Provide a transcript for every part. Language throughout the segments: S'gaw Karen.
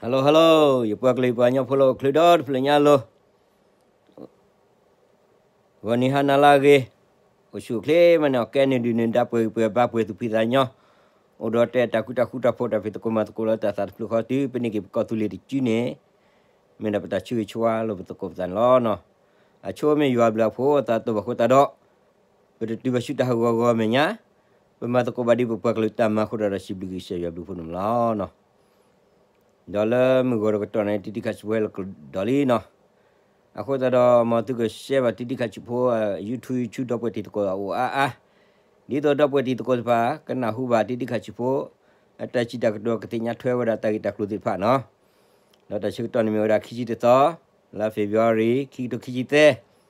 Hello hello, ယပှၤကလုာ်ယပှၤကညီဖိလၢအိၣ်ချုးဒီတဖျၢၣ်ညါအလိၤ, ဂီၤနံၤဟါနၤလၢအဂ့ၤ, အိၣ်ဆူၣ်အိၣ်ချ့မးန့ၣ် အီၣ်ကဲနုာ်ဒုးနုာ်ဒါပှဲၤဂံၢ်ပှဲၤဘါပှဲၤသူၣ်ဖှံသးညီ, အိၣ်ဒီးတဲတၢ်ဃူတၢ်ဖိးတၢ်ဖံးသကိးမၤသကိးလၢတၢ်သးတဖျၢၣ်ဃီတုၤ ပန့ၢ်က့ၤပကီၢ်သူလ့ၤတစုန့ၣ်, မ့ၢ်ဒၣ်ပတၢ်ဆၢဂ့ၤဆၢဝါလိာ်ပသကိးပသးန့ၣ်လီၤ. အဆိမ့ၢ်ယွၤဘျုးအဖိအသးတဘၣ်ဃိသတးဒီး ပတတုၤဘၣ်ဆူတၢ်ဟးဂီၤဂီၤအမဲာ်ညါ, ပမၤသကိးဘၣ်ဒ်ပပှၤကလုာ်တၢ်မၤအဃိဒီး စံးဘျုးကစၢ်ယွၤဘျုးဖိန့ၣ်လီၤ. ဒီးလၢမုၢ်ဂီၤတကတီၢ်န့ၣ် တံတံခးဆူးဖိဟဲလီၤကဒီးလံနီၤ. အဃိသတးဒီး မ်သုက share ဘၣ်တံတံခးဆူးဖိ YouTube ဆူဒီပုၢ်ဝဲၢ်တံၤသကိးအအိၣ်အါအါ, ဒ်သိးဒီပုၢ်ဝဲၢ်တံၤသကိးတဖၣ် ကနၢ်ဟူဘၣ်တံတံခးဆူးဖိ အတၢ်စံးတၢ်ကတိၤကသ့ၣ်ညါထွဲဝဲဒၣ်တၢ်ဂ့ၢ်တၢ်ကျိၤသ့ၣ်တဖၣ်နီၤ. ဒီးတၢ်ဆၢကတီၢ်န့ၣ်မ့ၢ်ဝဲဒၣ်ခံဆံတသီ, လါ February ခံကထိခံဆံသၢ,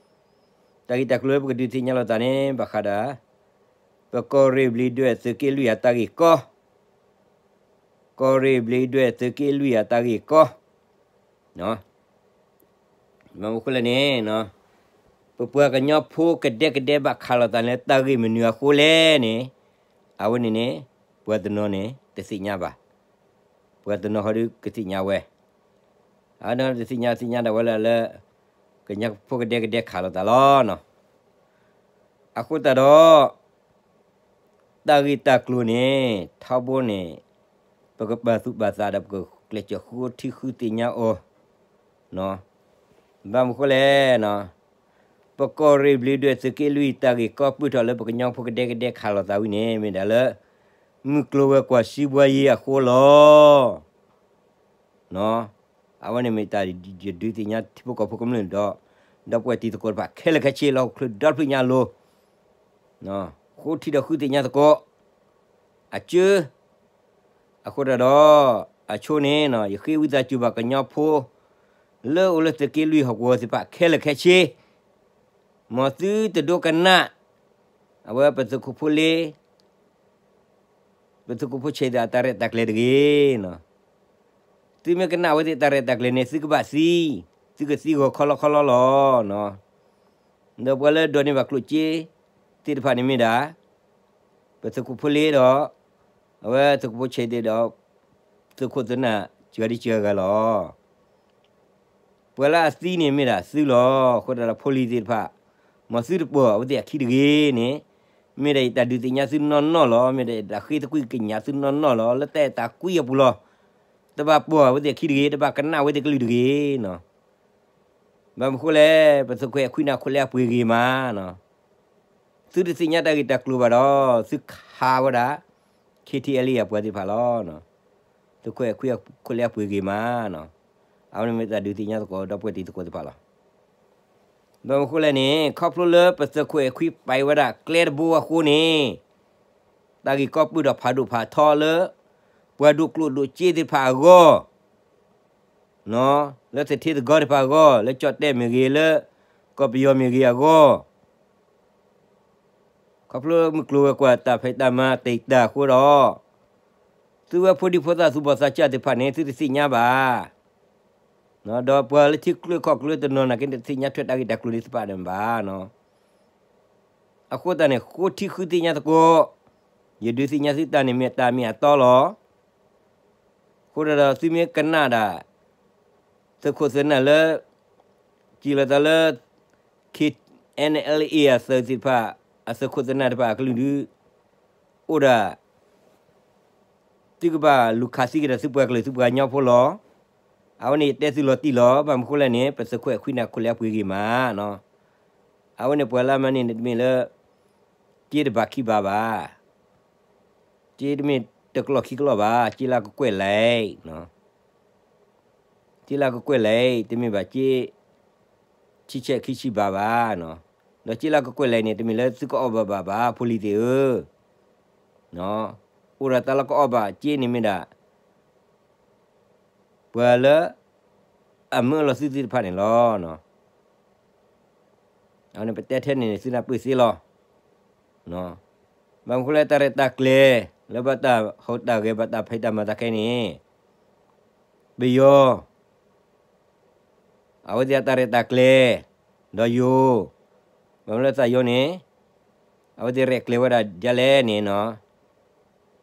တၢ်ဂ့ၢ်တၢ်ကျိၤလၢပကဒုးသ့ၣ်ညါလိာ်သးန့ၣ် ဘၣ်ဃးဒီး ပကီၢ်ရ့ၣ်ဘျံးဒွဲၣ်သုးက့လွံၢ်အတၢ်ဂ့ၢ်ကီ, ကီၢ်ရ့ၣ်ဘျံးဒွဲၣ်သုးက့လွံၢ်အတၢ်ဂ့ၢ်ကီ, ဘၣ်မနုၤအဃိလဲၣ်န့ၣ်, ပပှၤကညီဖိကဒဲကဒဲဘၣ်ခးလိာ်သးလၢတၢ်ဂ့ၢ်မနုၤအဃိလဲၣ်န့ၣ်, အဝဲန့ၣ်န့ၣ် ပှၤတနီၤန့ၣ်တသ့ၣ်ညါဘၣ်, ပှၤတနီၤဟီဒုးကသ့ၣ်ညါဝဲ, အနီၢ်တသ့ၣ်ညါသ့ၣ်ညါဒၣ်ဝဲလၢ လၢ ကညီဖိကဒဲကဒဲခးလိာ်သးလီၤ. အဃိသတးဒီး တၢ်ဂ့ၢ်တၢ်ကျိၤန့ၣ် ထီဘိန့ၣ် ပကပာ်သူၣ်ပာ်သးဒီး ပကကျဲးစၢးဃုထံဃုသ့ၣ်ညါအီၤ, ဘၣ်မနုၤအဃိလဲၣ်, ပကီၢ်ရ့ၣ်ဘျံးဒွဲၣ်သုးက့လွံၢ်တၢ်ဂ့ၢ်ကီပုၢ်ထီၣ်လၢပကညီဖိကဒဲကဒဲခးလိာ်သးဝံၤန့ၣ် မ့ၢ်ဒၣ်လၢ မုၢ်ကျိၤဝဲၤကွာ်စံးဘှါယံၤအဃိလီၤ. အဝဲန့ၣ်မ့ၢ်တၢ်ယဒုးသ့ၣ်ညါထံဖိကီၢ်ဖိကမျၢၢ်ဒီး ဒီပုၢ်ဝဲၢ်တံၤသကိးတဖၣ်ခဲလၢာ်ခဲဆ့လၢဟီၣ်ခိၣ်ချၢဒီတဖျၢၣ်ညါအလိၤ, ဃုထံၣ်ဒီးဃုသ့ၣ်ညါသကိး အစၢ အဃိသတးဒီး အဆိန့ၣ် ယဃ့ဝံသးစူၤဘၣ်ကညီဖိ လၢအိၣ်လၢသုးက့လွံၢ်ဟီၣ်ကဝီၤသ့ၣ်တဖၣ်ခဲလၢာ်ခဲဆ့, မ်သုတဒိကနၣ် အဝဲပသုးခိၣ်ဖိလ့ ပသုးခိၣ်ဖိဆဲးသ့ၣ်အတၢ်ရဲၣ်တၢ်ကျဲၤတဂ့ၤ. သုမ့ၢ်ကနၣ်အဝဲသ့ၣ်တၢ်ရဲၣ်တၢ်ကျဲၤန့ၣ် သုကဘၣ်သံ, သုကသံဂီၤခီလီခီလီလီၤ. ဒီးပှၤလၢဒိးန့ၢ်ဘၣ်ကျိၣ်စ့သ့ၣ်တဖၣ်န့ၣ်မ့ၢ်ဒၣ် ပသုးခိၣ်ဖိလ့ဒီး အဝဲသုးခိၣ်ဖိဆဲးသ့ၣ်ဒီး သုးခိၣ်သုးနၢ်စှၤဒံစှၤဂၤလီၤ. ပှၤလၢအသံန့ၣ်မ့ၢ်ဒၣ်သုလီၤ. အဃိသတးဒီးဖိလံၤသ့ၣ်တဖၣ် မ်သုတပိာ်အဝဲသ့ၣ်အခံတဂ့ၤန့ၣ်, မ့ၢ်ဒၣ်ယတၢ်ဒုးသ့ၣ်ညါသုနီၢ်နီၢ်လီၤ. မ့ၢ်ဒၣ်ယတၢ်ဃ့သကွံၢ်ကညးသုနီၢ်နီၢ်လီၤ. လၢတၢ်အဲၣ်တၢ်ကွံအပူၤလီၤ. တဘၣ်ပိာ်အဝဲသ့ၣ်အခံတဂ့ၤ, တဘၣ်ကနၣ်အဝဲသ့ၣ်ကလုၢ်တဂ့ၤနီၤ. ဘၣ်မနုၤအဃိလဲၣ်, ပသုးခိၣ်အဲၣ်ခွံန့ၣ်အခိၣ်လၢအပှ့ၤဂ့ၤမးနီၤ. သုတသ့ၣ်ညါတၢ်ဂ့ၢ်တၢ်ကျိၤဘၣ်ဒီး သုခးဝဲဒၣ် ခ့ထံအဲလံ အပှၤသ့ၣ်တဖၣ်လီၤ. သုးခိၣ်အဲၣ်ခွံအခိၣ်လၢအပှ့ၤဂ့ၤမးနီၤ. အဝဲန့ၣ်မ့ၢ်တၢ်ဒုးသ့ၣ်ညါသကိးဒီပုၢ်ဝဲၢ်တံၤသကိးသ့ၣ်တဖၣ်လီၤ. ဘၣ်မနုၤအဃိလဲၣ်န့ၣ် ခီဖျိလၢပသုးခိၣ်အဲၣ်ခွံပာ်ဝဲဒၣ်ကျဲတဘိအဃိန့ၣ်, တၢ်ဂ့ၢ်ကီပုၢ်ထီၣ်ဖးဒိၣ်ဖးထီလၢ ပှၤဒိးကျိၣ်ဒိးစ့သ့ၣ်တဖၣ်အဂီၢ် လၢသထ့သကိးသ့ၣ်တဖၣ်အဂီၢ်, လၢကၠီၣ်တဲၣ်မ့ၢ်ဂ့ၤ, လၢကီၢ်ပယီၤမ့ၢ်ဂ့ၤအဂီၢ်, ခီဖျိမုၢ်ကျိၤဝဲၤကွာ်တၢ်ဖံးတၢ်မၤတံာ်တာ်အဃိဒီး, သုဝဲဖိဒံဖိသၣ်သူၣ်ဘီၣ်သးစၢ်သ့ၣ်တဖၣ်န့ၣ် သုတသ့ၣ်ညါဘၣ်. ဒီးပှၤလၢထံချၢကီၢ်ချၢတနီၤနာ်က့ တသ့ၣ်ညါထွဲတၢ်ဂ့ၢ်တၢ်ကျိၤသ့ၣ်တဖၣ်န့ၣ်ဘၣ်. အဃိသတးန့ၣ် ဃိထံဃုသ့ၣ်ညါသကိး, ယဒုးသ့ၣ်ညါသုတၢ်န့ၣ်မ့ၢ်တၢ်မ့ၢ်အတီလီၤ. အဃိသတးဒီးသုမ့ၢ်ကနၣ်ဒၣ် သုးခိၣ်သုးနၢ်လၢ စံးလီၤသးလၢ KNLA အသုးသ့ၣ်တဖၣ် အသုးခိၣ်သုးနၢ်တဖၣ်အကလုၢ်ဒုး အိၣ်ဒၣ် သုကဘၣ်လူၤခးသံကဒီးသုပှၤကလုာ်သုပှၤကညီဖိလီၤ. အဝဲန့ၣ်ယတဲသုလီၤတံၢ်လီၤ. ဘၣ်မနုၤအဃိလဲၣ်န့ၣ် ပသုးခိၣ်အဲၣ်ခွံန့ၣ်အခိၣ်လၢအပှ့ၤဂ့ၤမးနီၤ. အဝဲန့ၣ်ပှၤလၢအမၤန့ၢ်န့ၣ်တမ့ၢ်လၢ စ့တဘးခံဘးဘၣ်. စ့တမ့ၢ်တကျီၢ်ခံကျီၢ်ဘၣ်, စ့လၢကကွဲၢ်လဲၣ်, စ့လၢကကွဲၢ်လဲၣ် တမ့ၢ်ဘၣ်စ့ ဆံဆဲးခံဆံဘးဘၣ်. ဒီးစ့လၢကကွဲၢ်လဲၣ်န့ၣ် တမ့ၢ်လၢသုကအီၣ်ဘၣ်ဘၣ်ဘၣ် ဖိလံၤသ့ၣ်ဧၢ, အိၣ်ဒီးတၢ်လၢကအီၣ်ဘၣ်စ့န့ၣ်မ့ၢ်ဒၣ် ပှၤလၢ အမၢလီၤသုသ့ၣ်တဖၣ်န့ၣ်လီၤ. အဝဲန့ၣ်ပတဲထဲန့ၣ်န့ၣ် သုနၢ်ပၢၢ်သ့လီၤ. ဘၣ်မနုၤအဃိလဲၣ်တၢ်ရဲၣ်တၢ်ကျဲၤ လၢဘၣ်တၢ်ဟူးတၢ်ဂဲၤဘၣ်တၢ်ဖံးတၢ်မၤတၢ်ခဲအံၤန့ၣ် ပယီၤ အဝဲသ့ၣ်အတၢ်ရဲၣ်တၢ်ကျဲၤ ဒီးယိၤ ဘၣ်မနုၤလၢသးယိၤန့ၣ် အဝဲသ့ၣ်ရဲၣ်ကျဲၤဝဲဒၣ်ဒ်လဲၣ်န့ၣ်နီ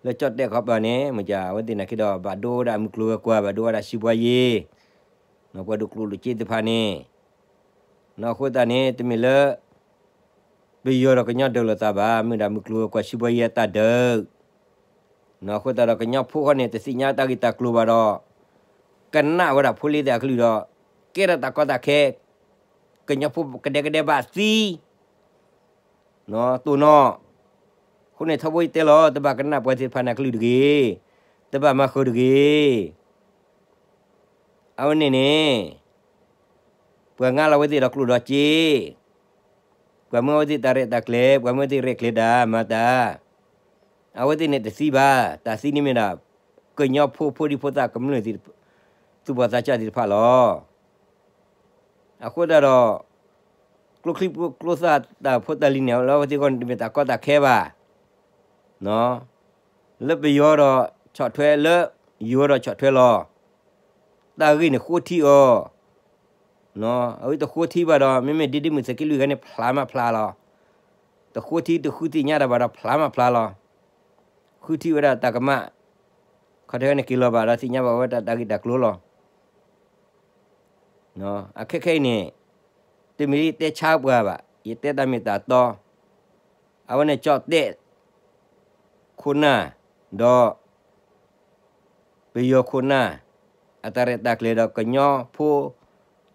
ၤ, လၢကၠီၣ်တဲၣ်ခီပၤန့ၣ် မ့ၢ်က အဝဲသ့ၣ်နာ်က့ဒီး ဘၣ်ဒိဝဲဒၣ်မုၢ်ကျိၤဝဲၤကွာ် ဘၣ်ဒိဝဲဒၣ်စံးဘှါယ့ၤ, ပှၤဒိၣ်ကျိၣ်ဒိၣ်စ့သ့ၣ်တဖၣ်န့ၣ်, အဃိသတးန့ၣ် တမ့ၢ်လၢ ပယီၤဒီးကညီဒုးလိာ်သးဘၣ်, မ့ၢ်ဒၣ်မုၢ်ကျိၤဝဲၤကွာ်စံးဘှါယ့ၤအတၢ်ဒုး, အဃိသတးဒီးကညီဖိဃီန့ၣ် တသ့ၣ်ညါတၢ်ဂ့ၢ်တၢ်ကျိၤဘၣ်ဒီး ကနၣ်ဝဲဒၣ်ဖိလ့သ့ၣ်အကလုၢ်ဒီး ကဲထီၣ်တၢ်ကီတၢ်ခဲ, ကညီဖိကဒဲကဒဲဘၣ်သံ တိၢ်နီၣ်, အဃိန့ၣ်ထီဘိယတဲလီၤ တဘၣ်ကနၣ်ပှၤသ့ၣ်တဖၣ်န့ၣ်အကလုၢ်တဂ့ၤ, တဘၣ်မၤဃုာ်တဂ့ၤ, အဝဲန့ၣ်န့ၣ် ပှၤငါလီၤဝဲသ့ၣ်ဒီးကျိၣ်ဒီးစ့, ပှၤမၢအဝဲသ့ၣ်တၢ်ရဲၣ်တၢ်ကျဲၤ, ပှၤမၢအဝဲသ့ၣ်ရဲၣ်ကျဲၤတၢ်မၤတၢ်, အဝဲသ့ၣ်န့ၣ်တသံဘၣ်, တၢ်သံန့ၣ်မ့ၢ်ဒၣ် ကညီဖိဖိဒံဖိသၣ်ကမျၢၢ်သ့ၣ် သူၣ်ဘီၣ်သးစၢ်သ့ၣ်တဖၣ်လီၤ. အဃိသတးဒီး ကျိချံကျိသၣ်တၢ်ဖိတၢ်လံၤန့ၣ် လၢအဝဲသ့ၣ်အဂီၢ်န့ၣ် တမ့ၢ်တၢ်ကီတၢ်ခဲဘၣ်, လၢပယီၤဒီးဆီၣ်ထွဲ လၢယိၤဒီးဆီၣ်ထွဲလီၤ. တၢ်ဂ့ၢ်န့ၣ်ဃိထံအီၤ, အဝဲတဃိထံဘၣ်ဒီး မ့မ့ၢ်ဒ့ဒ့မုၣ်သုးက့လွံၢ်ဂၤန့ၣ် ဖျါမးဖျါလီၤ. တဃိထံတဃုသ့ၣ်ညါတၢ်ဘၣ်ဒီး ဖျါမးဖျါလီၤ. ဃုထံဝဲဒၣ်တၢ်ကမၣ် ခီတဂၤန့ၣ်က့ၤလီၤဘၣ်ဒီး သ့ၣ်ညါဘၣ်ဝဲဒၣ်တၢ်ဂ့ၢ်တၢ်ကျိၤလီၤ. အခဲခဲအံၤန့ၣ် တမ့ၢ်လၢယတဲဆါပှၤဘၣ်, ယတဲတၢ်မ့ၢ်တၢ်တီ, အဝဲန့ၣ်ကၠီၣ်တဲၣ် ခိၣ်နၢ်, ဒီး ပယီၤခိၣ်နၢ်, အတၢ်ရဲၣ်တၢ်ကျဲၤဒီးကညီဖိ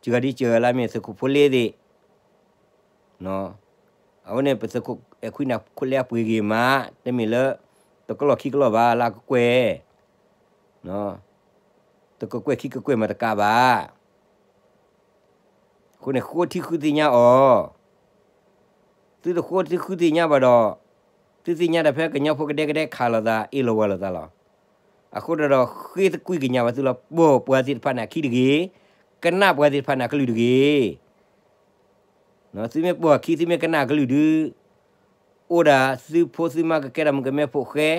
စှၤဒံစှၤလၢမ့ၢ်သုးခိၣ်ဖိလ့သ့ၣ်, အဝဲန့ၣ်ပသုးခိၣ်အဲၣ်ခွံန့ၣ် ခိၣ်လ့အပှ့ၤဂ့ၤမး, တမ့ၢ်လၢ တကလီၢ်ခံကလီၢ်ဘၣ်လၢအကကွဲၢ်, တကကွဲၢ်ခံကကွဲၢ်မးတကးဘၣ်. အဃိန့ၣ်ဃိထံဃုသ့ၣ်ညါအီၤ, သုတဃိထံဃုသ့ၣ်ညါဘၣ်ဒီး, သုသ့ၣ်ညါတၢ်ဖဲကညီဖိကဒဲကဒဲခးလိာ်သး အ့ၣ်လိာ်ဝါလိာ်သးလီၤ. အဃိတၢ်ဒီးဃ့သကွံာ်ကညးဝဲသုလီၤ, ပိာ်ပှၤသ့ၣ်တဖၣ်န့ၣ်အခံတဂ့ၤ, ကနၣ်ပှၤသ့ၣ်တဖၣ်န့ၣ်အကလုၢ်တဂ့ၤ. သုမ့ၢ်ပိာ်အခံ သုမ့ၢ်ကနၣ်အကလုၢ်ဒုး, အိၣ်ဒၣ်သုဖိသုမါကကဲထီၣ်မုၣ်ကမဲဖိဃဲ,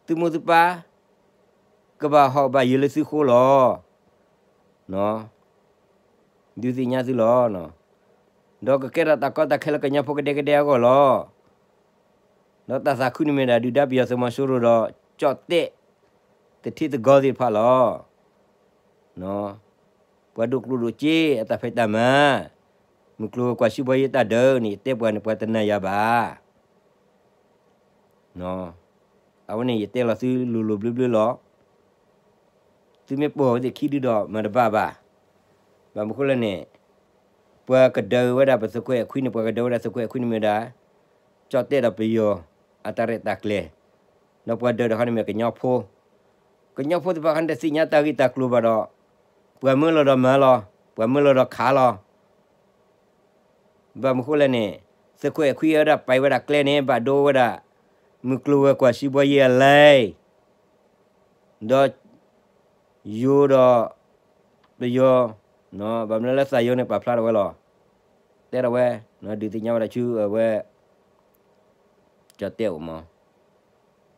သုမိၢ်သုပၢ် ကဘၣ်ဟီၣ်ဘၣ်ယၢၤလၢသုဃိလီၤ. ဒုးသ့ၣ်ညါသုလီၤ. ဒီးကကဲထီၣ်တၢ်ကီတၢ်ခဲလၢကညီဖိကဒဲကဒဲအဂီၢ်လီၤ. ဒီးတၢ်သးခုန့ၣ်မ့ၢ်ဒၣ်ဒုၣ်ဒါပယီၤသုးမီၤစိရိၤဒီး ကၠီၣ်တဲၣ် တထံသဂီၢ်သ့ၣ်တဖၣ်လီၤ. ပှၤဒိၣ်ကျိၣ်ဒိၣ်စ့အတၢ်ဖံးတၢ်မၤ, မုၢ်ကျိၤဝဲၤကွာ်စံးဘှါယဲတၢ်ဒုးန့ၣ် ယတဲပှၤန့ၣ် ပှၤတနာ်ယၤဘၣ်. အဝဲန့ၣ်ယတဲလီၤသုလိၤလိၤဘျၢဘျၢလီၤ. သုမ့ၢ်ပိာ်ဝဲသ့ၣ်ခံဒုဒီးမၤတဘၣ်ဘၣ်. ဘၣ်မနုၤဃိလဲၣ်န့ၣ်, ပှၤကဒုးဝဲဒၣ်ပသုးခိၣ်အဲၣ်ခွံန့ၣ် ပှၤကဒုးဝဲဒၣ်သုးခိၣ်အဲၣ်ခွံန့ၣ်မ့ၢ်ဝဲဒၣ် ကၠီၣ်တဲၣ်ဒီးပယီၤအတၢ်ရဲၣ်တၢ်ကျဲၤ, ဒီးပှၤဒုးတခီန့ၣ်မ့ၢ်ကညီဖိ, ကညီဖိသ့ၣ်တဖၣ်ခီန့ၣ်တသ့ၣ်ညါတၢ်ဂ့ၢ်တၢ်ကျိၤဘၣ်ဒီး, ပှၤမၢလီၤဒီးမၤလီၤ, ပှၤမၢလီၤဒီးခးလီၤ. ဘၣ်မနုၤဃိလဲၣ်န့ၣ်, သုးခိၣ်အဲၣ်ခွံဝဲဒၣ်ပာ်ဝဲဒၣ်ကျဲန့ၣ် ဘၣ်ဒိဝဲဒၣ် မုၢ်ကျိၤဝဲၤကွာ်စံးဘှါယဲအလဲၣ်, ဒီး ယိၤဒီး ပယီၤ, ဘၣ်မနုၤလၢသးယိၤန့ၣ်ပာ်ဖျါထီၣ်ဝဲလီၤ. တဲထီၣ်ဝဲ, ဒုးသ့ၣ်ညါဝဲဒၣ်ဆူအဝဲ ကၠီၣ်တဲၣ်အိၣ်မး.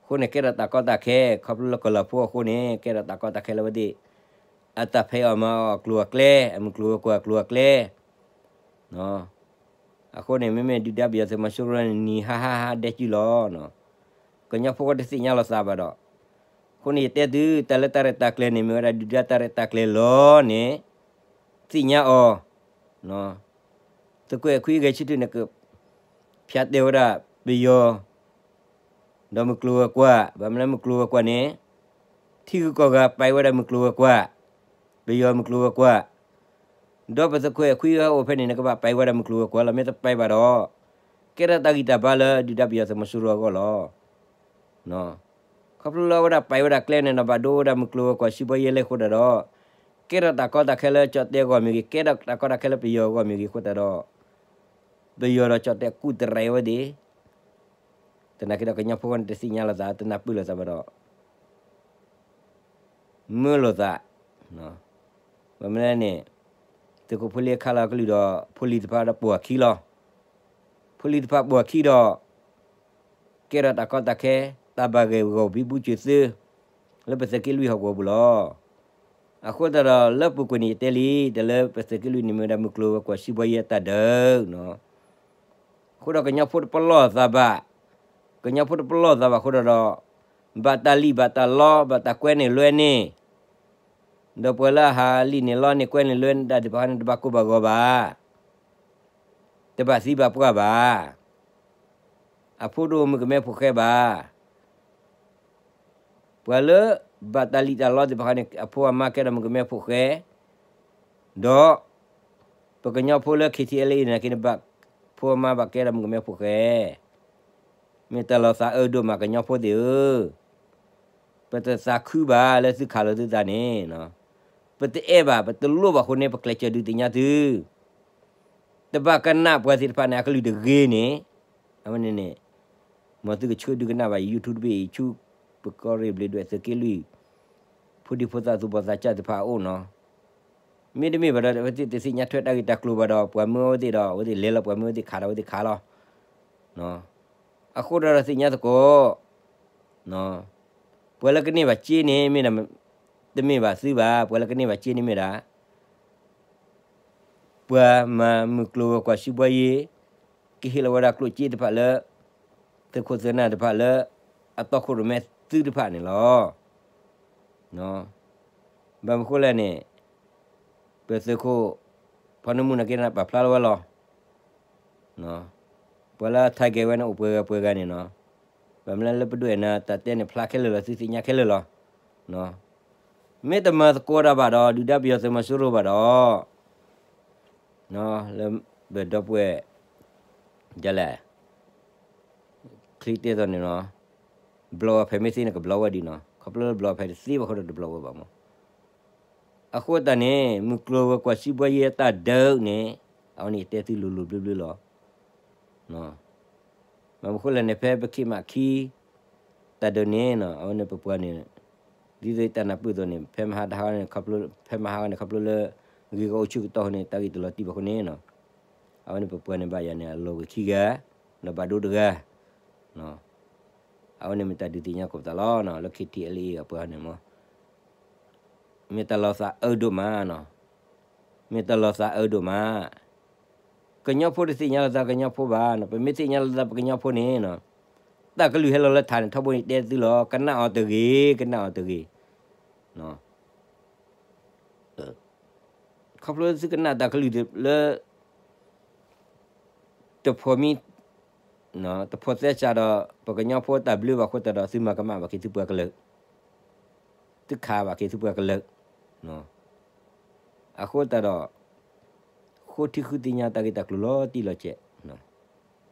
အဃိန့ၣ် ကဲထီၣ်တၢ်ကီတၢ်ခဲ ခီဖျိလၢကီၢ်လီၤဖိအဃိန့ၣ် ကဲထီၣ်တၢ်ကီတၢ်ခဲလၢအဝဲသ့ၣ် အတၢ်ဖံးအီၣ်မၤအီၣ်အကျိၤအကျဲ, အမုၢ်ကျိၤဝဲၤကွာ်အကျိၤအကျဲ အဃိန့ၣ် မ့မ့ၢ်ဒုၣ်ဒါပယီၤသုးမီၤစိရိၤန့ၣ် နံၤဟါဟါဟါဒဲးကၠူလီၤ. ကညီဖိဃီတသ့ၣ်ညါလိာ်သးဘၣ်ဒီး, အဃိန့ၣ် ယတဲသု တၢ်လၢတၢ်ရဲၣ်တၢ်ကျဲၤန့ၣ် မ့ၢ်ဝဲဒၣ်ဒုၣ်ဒါတၢ်ရဲၣ်တၢ်ကျဲၤလီၤန့ၣ် သ့ၣ်ညါအီၤ, သုးခိၣ်အဲၣ်ခွံဂဲၤဆၢထၢၣ်န့ၣ် ကဖၠးတဲဝဲဒၣ်ပယီၤ ဒီးမုၢ်ကျိၤဝဲၤကွာ်, ဘၣ်မနုၤလၢမုၢ်ကျိၤဝဲၤကွာ်န့ၣ် ထံဂုၤကီၢ်ဂၤပာ်ဝဲဒၣ်မုၢ်ကျိၤဝဲၤကွာ်, ပယီၤမုၢ်ကျိၤဝဲၤကွာ်, ဒီးပသုးခိၣ်အဲၣ်ခွံအိၣ်ဖဲန့ၣ် နကဘၣ်ပာ်ဝဲဒၣ်မုၢ်ကျိၤဝဲၤကွာ်လီၤ. မ့ၢ်တပာ်ဘၣ်ဒီး ကဲထီၣ်တၢ်ဂံၢ်တၢ်ဘါလၢဒုၣ်ဒါပယီၤသုးမီၤစိရိၤအဂီၢ်လီၤ. ခီဖျိလၢအဝဲဒၣ်ပာ်ဝဲဒၣ်ကျဲန့ၣ်ဒီး ဘၣ်ဒိဝဲဒၣ်မုၢ်ကျိၤဝဲၤကွာ်စံးဘှါယဲလဲၣ်အဃိတၢ်ဒီး, ကဲထီၣ်တၢ်ကီတၢ်ခဲလၢကၠီၣ်တဲၣ်အဂီၢ်မ့ၢ်ဂ့ၤ, ကဲထီၣ်တၢ်ကီတၢ်ခဲလၢပယီၤအဂီၢ်မ့ၢ်ဂ့ၤအဃိတၢ်ဒီး, ပယီၤဒီးကၠီၣ်တဲၣ်ကူၣ်တရံးဝဲသ့ၣ် သနာ်က့ဒီးကညီဖိန့ၣ်တသ့ၣ်ညါလိာ်သး တနၢ်ပၢၢ်လိာ်သးဘၣ်ဒီး မၢလိာ်သး, ဘၣ်မနုၤလဲၣ်န့ၣ်, သုးခိၣ်ဖိလ့ခးလီၤအကလုၢ်ဒီး ဖိလံၤတဖၣ်ဒီးပိာ်အခံလီၤ. ဖိလံၤတဖၣ်ပိာ်အခံဒီး ကဲထီၣ်တၢ်ကီတၢ်ခဲ, တၢ်ဘၣ်ဂ့ၢ်ဂီၢ်ဘံဘူစၢၤသု လၢပသုးက့လွံၢ်ဟီၣ်ကဝီၤပူၤလီၤ. အဃိသတးဒီး လၢပူၤကွံာ်န့ၣ်ယတဲလံ, တၢ်လၢပသုးက့လွံၢ်န့ၣ်မ့ၢ်ဝဲဒၣ်မုၢ်ကျိၤဝဲၤကွာ်စံးဘှါယဲအတၢ်ဒုး အဃိဒီးကညီဖိတပလီၢ်သးဘၣ်, ကညီဖိတပလီၢ်သးဘၣ်အဃိဒီးဒီး, ဘၣ်တၢ်လံၣ်ဘၣ်တၢ်လီ ဘၣ်တၢ်ကွဲန့ၢ်လွဲန့ၣ်, ဒီးပှၤလၢအဟးလံၣ်န့ၢ်လီန့ၢ်ကွဲန့ၢ်လွဲန့ၣ်တၢ်သ့ၣ်တဖၣ်န့ၣ် တဘၣ်ကိၢ်ဘၣ်ဂီၤဘၣ်, တဘၣ်သံဘၣ်ပှၢ်ဘၣ်, အဖိတအိၣ်မုၣ်ကမဲဖိဃဲဘၣ်. ပှၤလၢ ဘၣ်တၢ်လံၣ်တၢ်လီသ့ၣ်တဖၣ်န့ၣ် အဖိအမါကဲဒီးမုၣ်ကမဲဖိဃဲ, ဒီး ပကညီဖိလၢ KTLA နာ်က့န့ၣ် ဘၣ်ဖိအမါဘၣ်ကဲဒီးမုၣ်ကမဲဖိဃဲ, မ့ၢ်တၢ်လီၤသးအၢဒိၣ်မး ကညီဖိသ့ၣ်ဧၢ, ပတသးခုဘၣ်လၢသုခးလီၤသုသးန့ၣ်, ပတအဲၣ်ဘၣ် ပတလိၣ်ဘၣ်အဃိန့ၣ် ပကျဲးစၢးဒုးသ့ၣ်ညါသု တဘၣ်ကနၣ်ပှၤသ့ၣ်တဖၣ်န့ၣ် အကလုၢ်တဂ့ၤန့ၣ်, အဝဲန့ၣ်န့ၣ်, မ်သုကဆှၢဒုးကနၣ်ဘၣ် YouTube တဘ့ၣ်အံၤ ဆူ ပကီၢ်ရ့ၣ်ဘျ့းဒွဲၣ်သုးက့လွံၢ်, ဖိဒံဖိသၣ်သူၣ်ဘီၣ်သးစၢ်သ့ၣ်တဖၣ်အအိၣ်နီၤ, မ့တမ့ၢ်ဘၣ်ဒီး အဝဲသ့ၣ်တသ့ၣ်ညါထွဲတၢ်ဂ့ၢ်တၢ်ကျိၤဘၣ်ဒီး ပှၤမၢအဝဲသ့ၣ်ဒီး အဝဲသ့ၣ်လဲၤလီၤ ပှၤမၢအဝဲသ့ၣ်ခးဒီးအဝဲသ့ၣ်ခးလီၤ. အဃိဒီးသ့ၣ်ညါသကိး ပှၤလၢကန့ၢ်ဘၣ်စ့န့ၣ်မ့ၢ်ဒၣ်, တမ့ၢ်ဘၣ်သုဘၣ်, ပှၤလၢကန့ၢ်ဘၣ်စ့န့ၣ်မ့ၢ်ဒၣ် ပှၤမၤမုၢ်ကျိၤဝဲၤကွာ်စံးဘှီယ့ၤ, ကဟ့ၣ်လီၤဝဲဒၣ်ကျိၣ်စ့သ့ၣ်တဖၣ်လၢ သုးခိၣ်သုးနၢ်သ့ၣ်တဖၣ်လၢ အတီခိၣ်ရိၣ်မဲသုသ့ၣ်တဖၣ်န့ၣ်လီၤ. ဘၣ်မနုၤဃိလဲၣ်န့ၣ်, ပသုးခိၣ် ဖီနမူနာ်က့န့ၣ် ပာ်ဖျါလီၤဝဲလီၤ. ပှၤလၢ Tiger ဝဲန့ၣ် အိၣ်ပှဲၤဂၤပှဲၤဂၤန့ၣ်နီၤ, ဘၣ်မနုၤလၢပဒွဲၣ်နၤ တၢ်တဲန့ၣ်ဖျါခဲလၢာ်လီၤ သုသ့ၣ်ညါခဲလၢာ်လီၤ. မ့ၢ်တမၤသကိးတၢ်ဘၣ်ဒီး ဒုၣ်ဒါပယီၤသုးမီၤစိရိၤဘၣ်ဒီး လၢပဒီပုၢ်ဝဲၢ် ဒ်လဲၣ် ချံတဲသိးန့ၣ်နီၤ, ဘျီဝဲဖဲမ့ၢ်သ့န့ၣ် ကဘျီဝဲဒံးနီၤ, ခီဖျိလၢဘျီဝဲဖဲတသ့ဘၣ်အဃိဒီးတဘျီဝဲဘၣ်မး. အဃိသတးန့ၣ် မုၢ်ကျိၤဝဲၤကွာ်စံးဘှီယ့ၤအတၢ်ဒုးန့ၣ် အဝဲန့ၣ်ယတဲသုလိၤလိၤဘျၢဘျၢလီၤ. ဘၣ်မနုၤဃိလဲၣ်န့ၣ် ဖဲပခံးမးခံ တၢ်ဒုးန့ၣ်နီၤ အဝဲန့ၣ်ပပှၤန့ၣ် ဒ်သိးတၢ်နၢ်ပၢၢ်အသိးန့ၣ် ဖဲမဟါတဟါန့ၣ် ဖဲမဟါဂီၤန့ၣ် ခီဖျိလၢ ဂ့ၢ်ဂီၢ်အိၣ်ဆူၣ်ကတီၢ်ဃိန့ၣ် တၢ်ဂ့ၢ်တလီၤတံၢ်ဘၣ်အဃိန့ၣ်နီၤ, အဝဲန့ၣ်ပပှၤန့ၣ်ဘၣ်ယၤန့ၣ် အလီၤဂ့ၤခံဂၤ ဒီးဘၣ်ဒိတဂၤ အဝဲန့ၣ်မ့ၢ်တၢ်ဒုးသ့ၣ်ညါကိးပသးလီၤ လၢ KTLA အပှၤန့ၣ်မး မ့ၢ်တၢ်လီၤသးအၢဒိၣ်မးနီၤ, မ့ၢ်တၢ်လီၤသးအၢဒိၣ်မး, ကညီဖိတသ့ၣ်ညါလီၤသးကညီဖိဘၣ်နီၤ, ပမ့ၢ်သ့ၣ်ညါလီၤသးပကညီဖိန့ၣ်နီၤ, တၢ်ကလုၢ်ဟဲလီၤလၢထးန့ၣ် ထီဘိန့ၣ်တဲသုလီၤ, ကနၣ်အီၤတဂ့ၤ, ကနၣ်အီၤတဂ့ၤ ခီဖျိသုကနၣ်တၢ်ကလုၢ်လၢ တဖိးမံ, တဖိးသဲစးဒီး ပကညီဖိတၢ်ဘျၢဘၣ်အဃိသတးဒီး သုမၤကမၣ်ဘၣ်က့ၤသုပှၤကလုာ်, သုခးဘၣ်က့ၤသုပှၤကလုာ်, အဃိသတးဒီး ဃိထံဃုသ့ၣ်ညါတၢ်ဂ့ၢ်တၢ်ကျိၤလီၤတံၢ်လီၤဆဲး,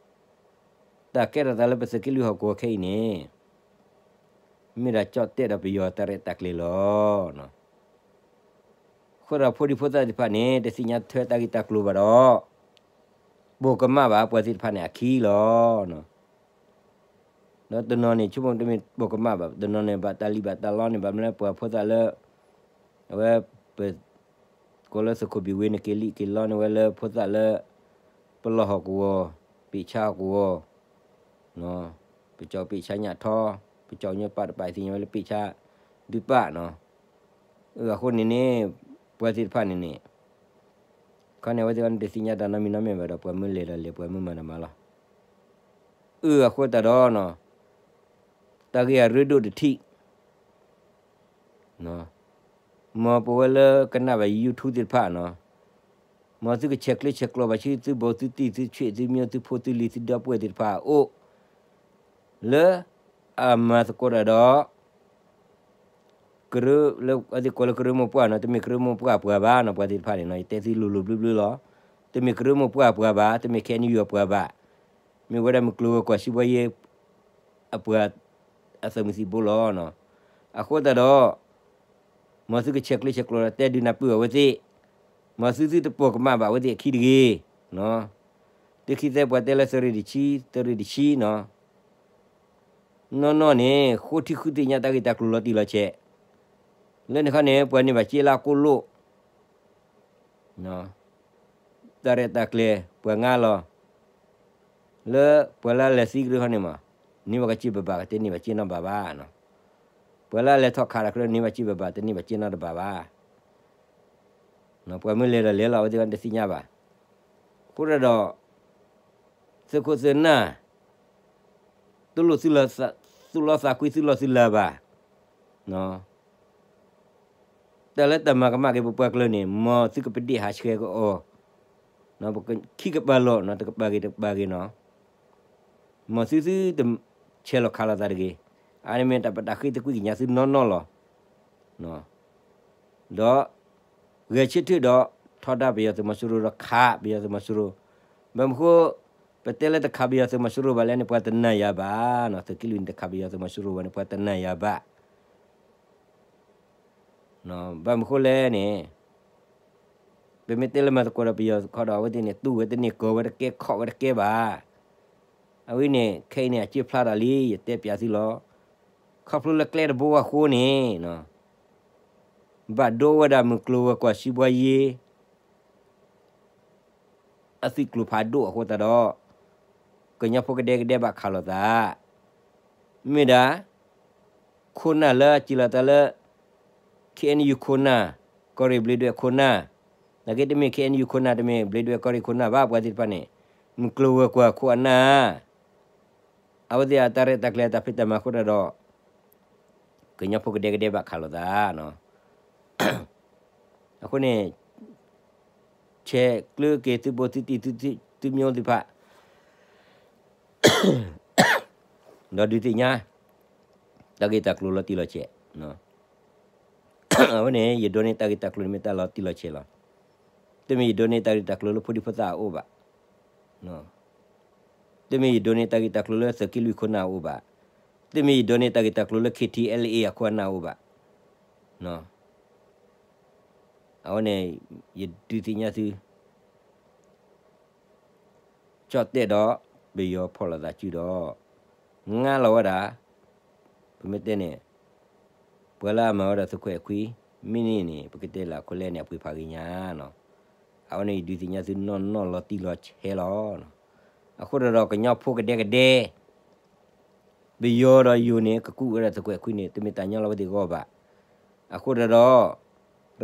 တၢ်ကဲထီၣ်သးလၢပသုးက့လွံၢ်ဟီၣ်ကဝီၤခဲအံၤန့ၣ် မ့ၢ်ဒၣ်ကၠီၣ်တဲၣ်ဒီးပယီၤတၢ်ရဲၣ်တၢ်ကျဲၤလီၤ. အဃိဒီးဖိဒံဖိသၣ်သ့ၣ်တဖၣ်န့ၣ် တသ့ၣ်ညါထွဲတၢ်ဂ့ၢ်တၢ်ကျိၤဘၣ်ဒီး ပိာ်ကမၣ်ဘၣ်ပှၤသ့ၣ်တဖၣ်န့ၣ်အခံလီၤ. ဒီးတနီၤန့ၣ် ဆိကမိၣ်တမ့ၢ်ပိာ်ကမၣ်ဘၣ်, တနီၤန့ၣ် ဘၣ်တၢ်လံၣ်ဘၣ်တၢ်လီန့ၣ် ဘၣ်မနုၤလၢပှၤဖိသၣ်လၢ အဝဲ ပ ကိးလၢသုးခိၣ်ဘံၣ်ဝ့န့ၣ် က့ၤလံၣ်က့ၤလီန့ၢ်ဝဲလၢဖိသၣ်လၢ ပလီၢ်ဟီၣ်ကဝီၤ, ပ့ၢ်ဆါဟီၣ်ကဝီၤ, ပကၠီပ့ၢ်ဆါညၣ်ထီ, ပကၠီညိပာ်တပာ်သ့ၣ်ညါဝဲလၢပ့ၢ်ဆါဒုးပာ်နီၤ. အဃိန့ၣ်န့ၣ် ပှၤသ့ၣ်တဖၣ်န့ၣ်န့ၣ် ခီန့ၣ် အဝဲသ့ၣ်တသ့ၣ်ညါတၢ်နီတမံၤနီတမံၤဘၣ်ဒီး ပှၤမၢလဲၤဒီးလဲၤ ပှၤမၢမၤဒီးမၤလီၤ. အၢ အဃိသတးဒီး တၢ်ဂ့ၢ်အရ့ဒိၣ်တထံၣ် မ်ပဝဲလၢကနၣ်ဘၣ် YouTube သ့ၣ်တဖၣ်နီၤ, မ်သုကဆဲးကျၢဆဲးကျိးဘၣ်ဆူသုဘူးသုတံၢ် သုဆံးသုမံ သုဖိသုလံၤ သုဒီပုၢ်ဝဲၢ်သ့ၣ်တဖၣ်အအိၣ် လၢအမၤသကိးတၢ်ဒီး ကရၢ လၢအဝဲသ့ၣ်ကိးလၢကရၢမိၢ်ပှၢ်နီၤ, တမ့ၢ်ကရၢမိၢ်ပှၢ်ပှၤဘၣ်နီၤ, ပှၤသ့ၣ်တဖၣ်န့ၣ်နီၤ, ယတဲသုလိၤလိၤဘျၢဘျၢလီၤ. တမ့ၢ်ကရၢမိၢ်ပှၢ်ပှၤဘၣ်, တမ့ၢ် KNU အပှၤဘၣ်, မ့ၢ်ဝဲဒၣ်မုၢ်ကျိၤဝဲၤကွာ်စံးဘှီယ့ၤ အပှၤ အသုးမုၢ်သံၣ်ဘိလီၤ. အဃိသတးဒီး မ်သုကဆဲးကျၢဆဲးကျိးဒီးတဲဒုးနၢ်ပၢၢ်အဝဲသ့ၣ်, မ်သုသုတပိာ်ကမၣ်ဘၣ်အဝဲသ့ၣ်အခံတဂ့ၤ. သုခံသဲပှၤတဲလၢသုးရ့ၣ်တဆံ, သုးရ့ၣ်တဆံနီၤ, နီၢ်နီၢ်န့ၣ် ဃိထံဃုသ့ၣ်ညါတၢ်ဂ့ၢ်တၢ်ကျိၤလီၤတံၢ်လီၤဆဲး, လၢန့ၣ်ခီန့ၣ် ပှၤန့ၢ်ဘၣ်စ့လၢအကိၣ်လိၣ် တၢ်ရဲၣ်တၢ်ကျဲၤပှၤငါလီၤ. လၢပှၤလၢအလဲၤသံကရၢခီန့ၣ်မး, န့ၢ်ဘၣ်ကစ့ဘၣ်ဘၣ် တန့ၢ်ဘၣ်စ့နီတဘးဘၣ်. ပှၤလၢအလဲၤထီၣ်ခးတၢ်ကရၢန့ၢ်ဘၣ်စ့ဘၣ်ဘၣ် တန့ၢ်ဘၣ်စ့နီတဘးဘၣ်. ပှၤမၢလဲၤဒီးလဲၤလီၤ အဝဲသ့ၣ်တသ့ၣ်ညါဘၣ်. အဃိဒီး သုးခိၣ်သုးနၢ် တလိၣ်သုလီၤသး သူၣ်လီသးကွံသုလီၤသုလၢ်ဘၣ်. တၢ်လၢတၢ်မၤကမၣ်က့ၤပပှၤကလုာ်န့ၣ် မ်သုကပဒ့ၣ်ဟးဆှဲးကအီၤ, ပကခံကပၤလီၤနီၤ, တကပၤဂ့ၤတကပၤဂ့ၤနီၤ, မ်သုသုတဆဲးလီၤခးလိာ်သးတဂ့ၤ. အန့ၣ်မ့ၢ်တၢ်ပတၢ်ဃ့သကွံာ်ကညးသုနီၢ်နီၢ်လီၤ. ဒီး ဂဲၤဆၢထၢၣ်ဒီး ထီဒါပယီၤသုးမီၤစိရိၤဒီးခးပယီၤသုးမီၤစိရိၤ, ဘၣ်မနုၤဃိ ပတဲလၢတခးပယီၤသုးမီၤစိရိၤဘၣ်လဲၣ်န့ၣ် ပှၤတနာ်ယၤဘၣ်နီၤ, သုးက့လွံၢ်န့ၣ်တခးပယီၤသုးမီၤစိရိၤဘၣ်န့ၣ် ပှၤတနာ်ယၤဘၣ်. ဘၣ်မနုၤဃိလဲၣ်န့ၣ် ပမ့ၢ်တဲလၢမၤသကိးဒီးပယီၤခီဒီး အဝဲသ့ၣ်န့ၣ် တူၢ်ဝဲတန့ၢ်ကီၤဝဲတကဲခီၣ်ဝဲတကဲဘၣ်. အဝဲန့ၣ် ခဲအံၤန့ၣ် အစၢၢ်ဖျါတၢ်လံ ယတဲပျးသုလီၤ. ခီဖျိလၢကျဲတဘိအဃိန့ၣ် ဘၣ်ဒိဝဲဒၣ်မုၢ်ကျိၤဝဲၤကွာ်စံးဘှါယ့ အသုးကျိၤဖးဒိၣ်အဃိသတးဒီး ကညီဖိကဒဲကဒဲဘၣ်ခးလိာ်သး, မ့ၢ်ဒၣ် ခိၣ်နၢ်လၢအစံးလီၤသးလၢ ခ့ၣ်အဲၣ်ယူၣ်ခိၣ်နၢ်, ကီၢ်ရ့ၣ်ဘျ့းဒွဲၣ်ခိၣ်နၢ်, နာ်က့တမ့ၢ် ခ့ၣ်အဲၣ်ယူၣ်ခိၣ်နၢ် တမ့ၢ်ဘျ့းဒွဲၣ်ကီၢ်ရ့ၣ်ခိၣ်နၢ်ဘၣ် ပှၤသ့ၣ်တဖၣ်န့ၣ် မုၢ်ကျိၤဝဲၤကွာ်ခိၣ်အနၢ် အဝဲသ့ၣ်အတၢ်ရဲၣ်တၢ်ကျဲၤအတၢ်ဖံးတၢ်မၤအဃိတၢ်ဒီး ကညီဖိကဒဲကဒဲဘၣ်ခးလိာ်သးနီၤ. အဃိန့ၣ် ဆဲးကျၢက့ၤသုဘိသုတံၢ်သုမံၤသ့ၣ်တဖၣ် ဒီးဒုးသ့ၣ်ညါ တၢ်ဂ့ၢ်တၢ်ကျိၤလီၤတံၢ်လီၤဆဲး အဝဲန့ၣ် ယဒိးန့ၢ်တၢ်ဂ့ၢ်တၢ်ကျိၤန့ၣ်မ့ၢ်တၢ်လီၤတံၢ်လီၤဆဲးလီၤ. တမ့ၢ်ယဒိးန့ၢ်တၢ်ဂ့ၢ်တၢ်ကျိၤလၢဖိဒံဖိသၣ်အအိၣ်ဘၣ်. တမ့ၢ်ယဒိးန့ၢ်တၢ်ဂ့ၢ်တၢ်ကျိၤလၢသုးက့လွံၢ်ခိၣ်နၢ်အအိၣ်ဘၣ်. တမ့ၢ်ယဒိးန့ၢ်တၢ်ဂ့ၢ်တၢ်ကျိၤလၢ ခ့ၣ်ထံၣ်အဲလ်အ့ အခိၣ်အနၢ်အအိၣ်ဘၣ်. အဝဲန့ၣ် ယဒုးသ့ၣ်ညါသု ကၠီၣ်တဲၣ်ဒီး ပယီၤဖီၣ်လိာ်သးစုဒီး ငါလီၤဝဲဒၣ် ပမ့ၢ်တဲန့ၣ် ပှၤလၢအမၤဝဲဒၣ်သုးခိၣ်အဲၣ်ခွံ မ့ၢ်န့ၢ်န့ၣ် ပကတဲလၢအခိၣ်လဲၣ်န့ၣ် အပှ့ၤဖးဂ့ၤညါနီၤ. အဝဲန့ၣ် ယဒုးသ့ၣ်ညါသုနီၢ်နီၢ်လီၤတံၢ်လီၤဆဲးလီၤ. အဃိတၢ်ဒီးကညီဖိကဒဲကဒဲ ပယီၤဒီးယိၤန့ၣ် ကကူးဝဲဒၣ်သုးခိၣ်အဲၣ်ခွံန့ၣ် တမ့ၢ်တၢ်ညီလီၤဝဲသ့ၣ်ဂီၢ်ဘၣ်. အဃိတၢ်ဒီး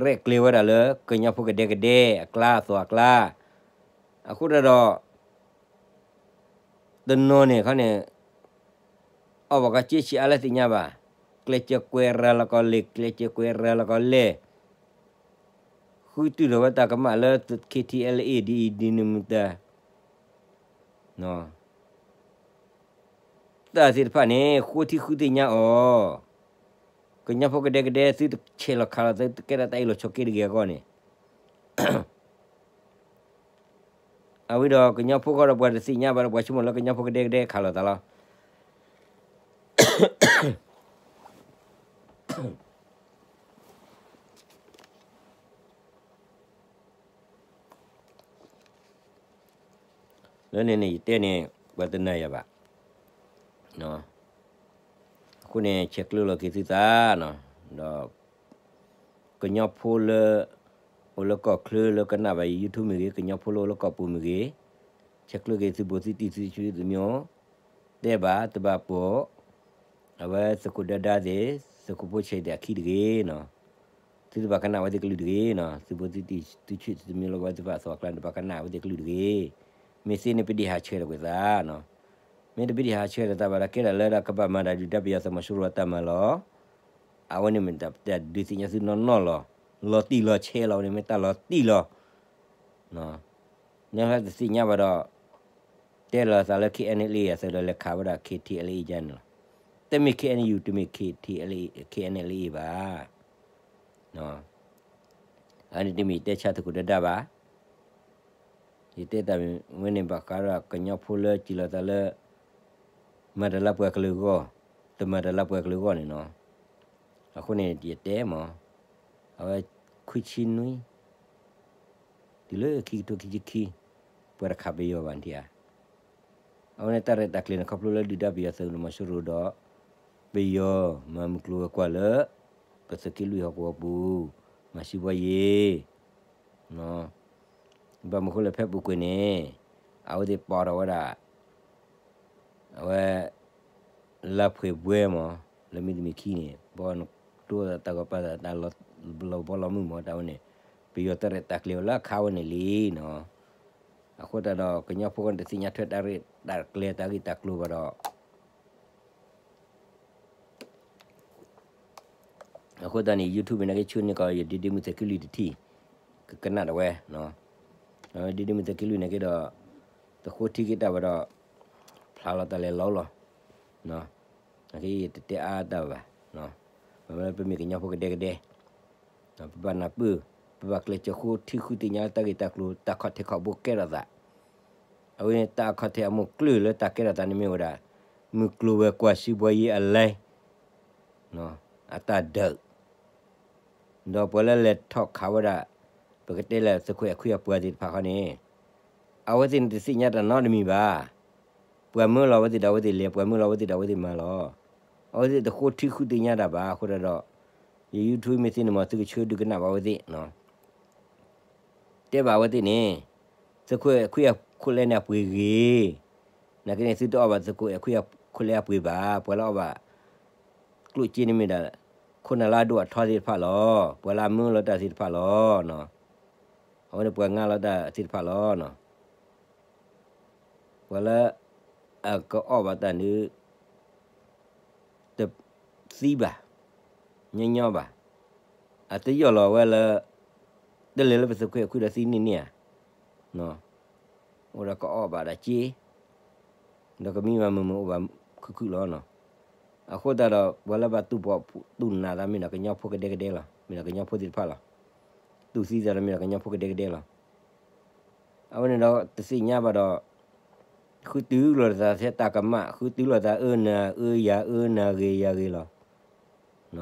ရဲၣ်ကျဲၤဝဲဒၣ်လၢ ကညီဖိကဒဲကဒဲ အကျါအသိးအကျါ အဃိတၢ်ဒီး တနီၤန့ၣ်ခီန့ၣ် အီၣ်ဘၣ်ကီးကၠ့ဆံးအါလၢသ့ၣ်ညါဘၣ်, ကျဲးစၢးကွဲးရၤလီၤကီးလဲၣ်, ကျဲးစၢးကွဲးရၤလီၤကီးလဲၣ်, ဃုတုၤထီၣ်ဝဲတၢ်ကမၣ်လၢ ခ့ၣ်ထံၣ်အဲလ်အ့ ဒ်အံၤဒ်နုၤမတၤ တၢ်သ့ၣ်တဖၣ်န့ၣ် ဃိထံဃုသ့ၣ်ညါအီၤ, ကညီဖိကဒဲကဒဲ သုတဆဲးလီၤခးလီၤ သုတကဲထီၣ်တၢ်အ့ၣ်လိာ်ဆိးက့တဂ့ၤအဂီၢ်န့ၣ် အဝဲဒီးကညီဖိဃီဒီးပှၤတသ့ၣ်ညါဘၣ်ဒီး ပှၤဆိကမိၣ်လၢကညီဖိကဒဲကဒဲခးလိာ်သးလီၤ. လၢန့ၣ်န့ၣ် ယတဲန့ၣ် ပှၤတနာ်ယၤဘၣ်. အဃိန့ၣ် ဆဲးကျၢလီၤက့ၤသုသးနီၤ, ဒီး ကညီဖိလၢ အိၣ်လၢကီၢ်ချၢလၢကနၣ်ဘၣ်ယ YouTube မ့ၢ်ဂ့ၤ, ကညီဖိလၢအိၣ်လၢကီၢ်ပူၤမ့ၢ်ဂ့ၤ, ဆဲးကျၢက့ၤသုဘိသုတံၢ်သုဆူသုမံၤ, တဲဘၣ်တဘၣ်ပိာ် အဝဲသုးခိၣ်ဒၢဒါသ့ၣ်, သုးခိၣ်ဖိဆဲးသ့ၣ်အခံတဂ့ၤနီၤ, သုတဘၣ်ကနၣ်အဝဲသ့ၣ်ကလုၢ်တဂ့ၤနီၤ, သုဘိသုတံၢ်သုဆူသုမံၤလၢဝဲသ့ၣ်တဖၣ်အသိးအကျါန့ၣ် တဘၣ်ကနၣ်အဝဲသ့ၣ်ကလုၢ်တဂ့ၤ. မ့ၢ်သ့န့ၣ်ပဒ့ၣ်ဟးဆှဲးဒီးကွံာ်သးနီၤ, မ့ၢ်တပဒ့ၣ်ဟးဆှဲးဒီးသးဘၣ်ဒီး ကဲဒၣ်လၢဒၣ်ကဘၣ်မၤတၢ်ဒုၣ်ဒါပယီၤသုးမီၤစိရိၤအတၢ်မၤလီၤ. အဝဲန့ၣ်မ့ၢ်တၢ်ဒုးသ့ၣ်ညါသုနီၢ်နီၢ်လီၤ, လီၤတံၢ်လီၤဆဲးလီၤန့ၣ် မ့ၢ်တၢ်လီၤတံၢ်လီၤ နဟဲတသ့ၣ်ညါဘၣ်ဒီး တဲလီၤသးလၢ ခ့ၣ်အဲၣ်အဲၣ်လ်အ့ အသိးဒီးလဲၤခးဝဲဒၣ် ခ့ၣ်ထံၣ်အဲလ်အ့ ယါန့ၣ်လီၤ. တမ့ၢ် ခ့ၣ်အဲၣ်ယူၣ်, တမ့ၢ် ခ့ၣ်ထံၣ်အဲလ်အ့ ခ့ၣ်အဲၣ်အဲၣ်လ်အ့ ဘၣ်. အန့ၣ်တမ့ၢ်ယတဲဆါသုးခိၣ်ဒၢဒါဘၣ်. ယတဲတၢ်ဝဲန့ၣ်ဘၣ်ဃးဒီးကညီဖိလၢစံးလီၤသးလၢ မၤတၢ်လၢပှၤကလုာ်အဂီၢ်, တမၤတၢ်လၢပှၤကလုာ်အဂီၢ်န့ၣ်နီၤ. အဃိန့ၣ်ယတဲမး, အဝဲခွံဆံနွံ တုၤလၢခံကထိခံဆံခံ ပှၤတခးပယီၤဘၣ်န့ၣ်ဧါ. အဝဲန့ၣ်တၢ်ရဲၣ်တၢ်ကျဲၤန့ၣ် ခီဖျိလၢဒုၣ်ဒါပယီၤသုးမီၤစိရိၤဒီး ပယီၤမၤမုၢ်ကျိၤဝဲၤကွာ်လၢ ပသုးက့လွံၢ်ဟီၣ်ကဝီၤပူၤ မၤစံးဘှီယ့ၤ ဘၣ်မနုၤဃိလၢဖဲပူၤကွံာ်န့ၣ် အဝဲသ့ၣ်ပိာ်ထီၣ်ဝဲဒၣ် အဝဲ လါဖှဲးဘှဲမး လၢမုၢ်တနံၤခံန့ၣ် ဘီနတိၢ်တၢ်ဂီၤပာ်သးတၢ်လီၤ ဘီလီၤမုၢ်မး တၢ်ဝဲန့ၣ် ပယီၤတၢ်ရဲၣ်တၢ်ကျဲၤဝဲလၢအခါဝဲန့ၣ်လံနီၤ. အဃိသတးဒီး ကညီဖိကတသ့ၣ်ညါထွဲတၢ်ရဲၣ်တၢ်ကျဲၤတၢ်ဂ့ၢ်တၢ်ကျိၤဘၣ်ဒီး အဃိသတးန့ၣ် YouTube နာ်က့ ဆှၢန့ၢ်ကီးယဒ့ဒ့မုၢ်သုးက့လွံၢ်တထံၣ်, ကကနၣ်ဒၣ်ဝဲ, ဒ့ဒ့မုၢ်သုးက့လွံၢ်နာ်က့ဒီး သဃိထံက့ၤတၢ်ဝဲဒီး ဖျါလီၤတၢ်လဲၤလီၤလီၤ, နာ်က့ယတတဲအါတၢ်ဘၣ်, ပမ့ၢ်ကညီဖိကဒဲကဒဲ ပဘၣ်နၢ်ပၢၢ်, ပဘၣ်ကျဲးစၢးဃိထံဃုသ့ၣ်ညါလၢတၢ်ဂ့ၢ်တၢ်ကျိၤ တၢ်ခီၣ်ထံးခီၣ်ဘိကဲထီၣ်သး, အဝဲန့ၣ်တၢ်ခီၣ်ထံးအမိၢ်ကျၢၢ်လၢတၢ်ကဲထီၣ်သးန့ၣ်မ့ၢ်ဝဲဒၣ် မုၢ်ကျိၤဝဲၤကွာ် စီးပွားရေးအလဲ အတၢ်ဒုး ဒီးပှၤလၢလဲၤထီၣ်ခးဝဲဒၣ် ပကတဲလၢသုးခိၣ်အဲၣ်ခွံအပှၤသ့ၣ်တဖၣ်ဃီန့ၣ် အဝဲသ့ၣ်န့ၣ်တသ့ၣ်ညါတၢ်နီတမံၤဘၣ်. ပှၤမၢလီၤအဝဲသ့ၣ်ဒီးအဝဲသ့ၣ်လဲၤ, ပှၤမၢလီၤအဝဲသ့ၣ်ဒီးအဝဲသ့ၣ်မၤလီၤ. အဝဲသ့ၣ်တဃိထံဃုသ့ၣ်ညါတၢ်ဘၣ်. အဃိသတးဒီး ယ YouTube မ့ၢ်သ့န့ၣ်မ့ၢ် သုကဆှၢဒုးကနၣ်ဘၣ်အဝဲသ့ၣ် တဲဘၣ်အဝဲသ့ၣ်န့ၣ် သုးခိၣ်အဲၣ်ခွံအခိၣ်လဲန့ၣ်အပှ့ၤဂ့ၤ, နာ်က့န့ၣ် သုတအီၣ်ဘၣ်သုးခိၣ်အဲၣ်ခွံအခိၣ်လဲအပှ့ၤဘၣ်. ပှၤလၢအီၣ်ဘၣ် ကျိၣ်စ့န့ၣ်မ့ၢ်ဒၣ် ခိၣ်နၢ်လၢအဒိၣ်အထီသ့ၣ်တဖၣ်လီၤ. ပှၤလၢအမၢလီၤတၢ်သ့ၣ်တဖၣ်လီၤ. အဝဲန့ၣ်ပှၤငါလီၤတၢ်သ့ၣ်တဖၣ်လီၤ. ပှၤလၢ အကအီၣ်ဘၣ်တၢ်န့ၣ် တသံဘၣ်, ညီညီဘၣ်. အတယီၢ်လီၤဝဲလၢ တလဲၤလၢပသုးခိၣ်အဲၣ်ခွံဒီးသံန့ၢ်န့ၢ်ဧါ. အိၣ်ဒီးကအီၣ်ဘၣ်ဒီးစ့, ဒီးကမံဘၣ်မုာ်မုာ်အိၣ်ဘၣ်ခုၣ်ခုၣ်လီၤ. အဃိသတးဒီး ပှၤလၢဘၣ်တူၢ်ပိာ်တူၢ်နးသးမ့ၢ်ဒီးကညီဖိကဒဲကဒဲလီၤ. မ့ၢ်ဒီးကညီဖိသ့ၣ်တဖၣ်လီၤ. တူၢ်သံသးဒီးမ့ၢ်ဒီးကညီဖိကဒဲကဒဲလီၤ. အဝဲန့ၣ်ဒီးတသ့ၣ်ညါဘၣ်ဒီး ဃုတုၤလီၤသးထဲတၢ်ကမၣ်, ဃုတုၤလီၤသးအၢနၤအၢယၤ, အၢနၤဂ့ၤယၤဂ့ၤလီၤ.